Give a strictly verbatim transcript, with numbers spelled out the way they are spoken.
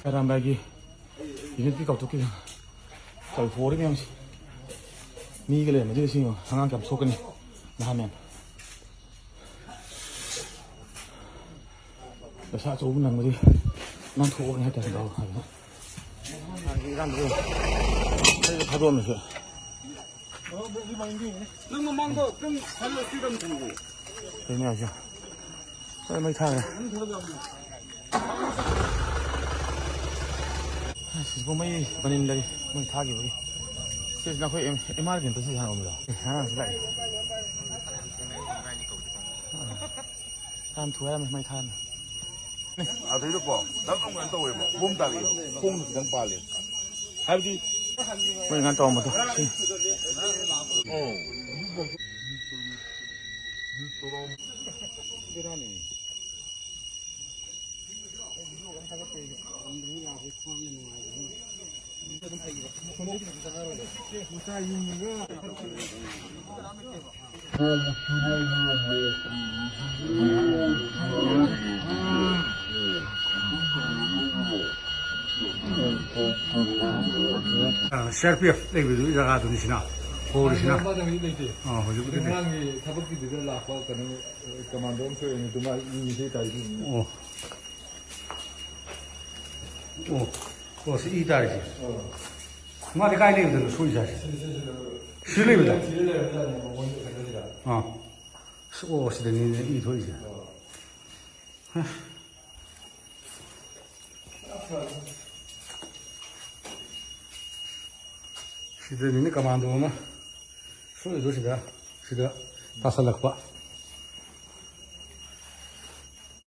ꯑꯔꯥꯝꯕꯥꯏꯒꯤ ꯌꯨꯅꯤꯠꯀꯤ ꯀꯥꯎꯊꯣꯛꯈꯤꯕ ꯇꯧꯊꯣꯛꯑꯔꯤ ꯃꯌꯥꯝꯁꯤ꯫ ꯃꯤꯒ ꯂꯩꯔꯝꯃꯗꯤ ꯁꯤ ꯌꯦꯡꯉꯣ, ꯑꯉꯥꯡ ꯀꯌꯥꯝ ꯁꯣꯛꯀꯅꯤ, ꯅꯍꯥ ꯃꯌꯥꯝ꯫ ꯄꯩꯁꯥ ꯑꯆꯧꯕ ꯅꯪꯕꯗꯤ ꯅꯥꯟꯊꯣꯛꯑꯒꯅꯤ ꯍꯥꯏꯇꯥꯔꯦ, ꯗꯥꯎ ꯍꯥꯏꯕ꯫ ꯏꯔꯥꯡꯗꯣ ꯑꯩ ꯊꯥꯗꯣꯛꯑꯝꯃꯤꯁꯦ꯫ ꯅꯪ ꯃꯃꯥꯡꯗꯣ ꯈꯤꯇꯪ ꯍꯜꯂ ꯆꯨꯔꯝꯗ꯭ꯔꯤꯕꯣ? ꯀꯩꯅꯣ ꯍꯥꯏꯁꯦ? ꯂꯣꯏ ꯃꯩ ꯊꯥꯈ꯭ꯔꯦ꯫ ꯑꯁ, ꯁꯤꯕꯨ ꯃꯩ ꯃꯅꯤꯟ ꯂꯩ, ꯃꯩ ꯊꯥꯈꯤꯕꯒꯤ꯫ ꯁꯤꯁꯤꯅ ꯑꯩꯈꯣꯏ ꯑꯦꯝ-, ꯑꯦꯝ ꯑꯥꯔ ꯀꯦꯟꯇ ꯁꯤ ꯁꯥꯟꯅꯕꯗꯣ꯫ ꯑꯦ, ꯉꯔꯥꯡꯁꯨ ꯂꯥꯛꯑꯦ꯫ ꯑꯥ꯫ ꯌꯥꯝ ꯊꯨ ꯍꯥꯏꯔꯝꯃꯦ, ꯃꯩ ꯊꯥꯔꯝꯃꯦ꯫ ꯑꯗꯩꯗꯀꯣ ꯗꯛ ꯂꯥꯎ ꯀꯩꯅꯣ ꯇꯧꯋꯦꯕ, ꯕꯣꯝ ꯇꯥꯔꯛꯑꯦꯕ, ꯈꯣꯡꯗ ꯈꯤꯇꯪ ꯄꯥꯜꯂꯦ꯫ ꯍꯥꯏꯕꯗꯤ ꯃꯣꯏ ꯉꯥꯟ ꯇꯧꯔꯝꯕꯗꯣ ꯁꯤ꯫ ꯑꯣ꯫ ꯁꯤ ꯑꯥꯔ ꯄꯤ ꯑꯦꯐ ꯂꯩꯕꯗꯨ ꯖꯒꯥꯗꯨꯅꯤ ꯁꯤꯅ ꯍꯣꯔꯤꯁꯤꯅ꯫ ꯃꯥꯗꯤ ꯍꯧꯖꯤꯛ ꯂꯩꯇꯦ꯫ ꯑꯥ, ꯍꯧꯖꯤꯛꯄꯨꯗꯤ ꯂꯩ꯫ ꯉꯔꯥꯡꯒꯤ ꯊꯕꯛꯀꯤꯗꯨꯗ ꯂꯥꯛꯄ ꯀꯩꯅꯣ, ꯀꯃꯥꯟꯗꯣ ꯑꯃ ꯁꯣꯛꯑꯦꯅ ꯑꯗꯨ ꯃꯥ ꯃꯤ ꯏꯁꯩ ꯇꯥꯏꯗꯨ꯫ ꯑꯣ꯫ ꯑꯣ꯫ ꯑꯣ, ꯁꯤ ꯏ ꯇꯥꯔꯤꯁꯦ꯫ ꯑꯥ꯫ ꯃꯥꯗꯤ ꯀꯥꯏ ꯂꯩꯕꯗꯅꯣ ꯁꯣꯛꯏꯁꯦ ꯍꯥꯏꯁꯦ? ꯁꯤ, ꯁꯤ, ꯁꯤ, ꯁꯤ ꯂꯩꯕꯗ? ꯁꯤꯗ ꯂꯩꯔꯝꯖꯥꯠꯅꯦ, ꯃꯉꯣꯟꯗ ꯀꯩꯅꯣꯁꯤꯗ꯫ ꯑꯥ꯫ ꯑꯣ, ꯁꯤꯗꯅꯤꯅꯦ ꯏ ꯊꯣꯛꯏꯁꯦ꯫ ꯑꯥ꯫ ꯍ꯫ ꯁꯤꯗꯅꯤꯅꯦ ꯀꯃꯥꯟꯗꯣ ꯑꯃ ꯁꯣꯛꯏꯗꯣ ꯁꯤꯗ, ꯁꯤꯗ ꯇꯥꯁꯜꯂꯛꯄ꯫